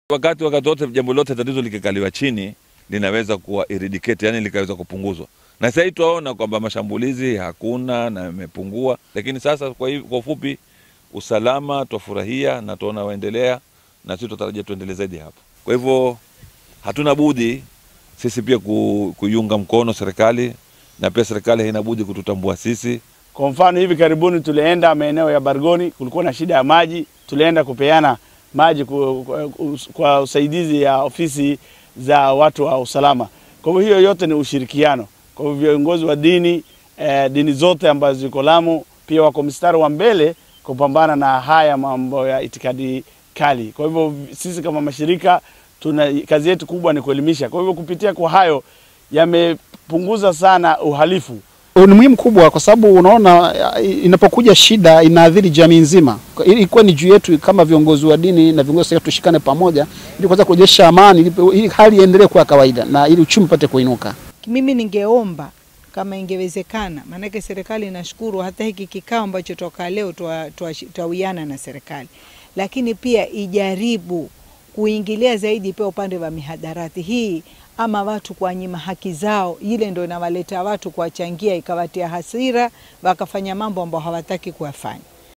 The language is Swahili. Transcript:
Wakati wote jambo lote tatizo likikaliwa chini linaweza kuwa eradicate, yani likaweza kupunguzwa. Na sasa tunaona kwamba mashambulizi hakuna na yamepungua, lakini sasa kwa ufupi usalama twafurahia na tunaona waendelea, na sisi tutarajia tuendelee zaidi hapo. Kwa hivyo hatuna budi sisi pia kuiunga mkono serikali, na pia serikali haina budi kututambua sisi. Kwa mfano hivi karibuni tulienda maeneo ya Bargoni, kulikuwa na shida ya maji, tulienda kupeana maji kwa usaidizi ya ofisi za watu wa usalama. Kwa hivyo hiyo yote ni ushirikiano. Kwa hivyo viongozi wa dini, dini zote ambazo ziko Lamu pia wako mstari wa mbele kupambana na haya mambo ya itikadi kali. Kwa hivyo sisi kama mashirika tuna kazi yetu kubwa ni kuelimisha. Kwa hivyo kupitia kwa hayo yamepunguza sana uhalifu. Ni muhimu kubwa kwa sababu unaona inapokuja shida inaathiri jamii nzima. Ilikuwa ni juu yetu kama viongozi wa dini na viongozi wa tushikane pamoja ili kuweza kurejesha amani, ili hali iendelee kuwa kawaida na ili uchumi upate kuinuka. Mimi ningeomba kama ingewezekana, maanake serikali inashukuru hata hiki kikao ambacho toka leo twawiana na serikali, lakini pia ijaribu kuingilia zaidi pia upande wa mihadarati hii ama watu kuwanyima haki zao. Ile ndio inawaleta watu kuwachangia, ikawatia hasira wakafanya mambo ambayo hawataki kuyafanya.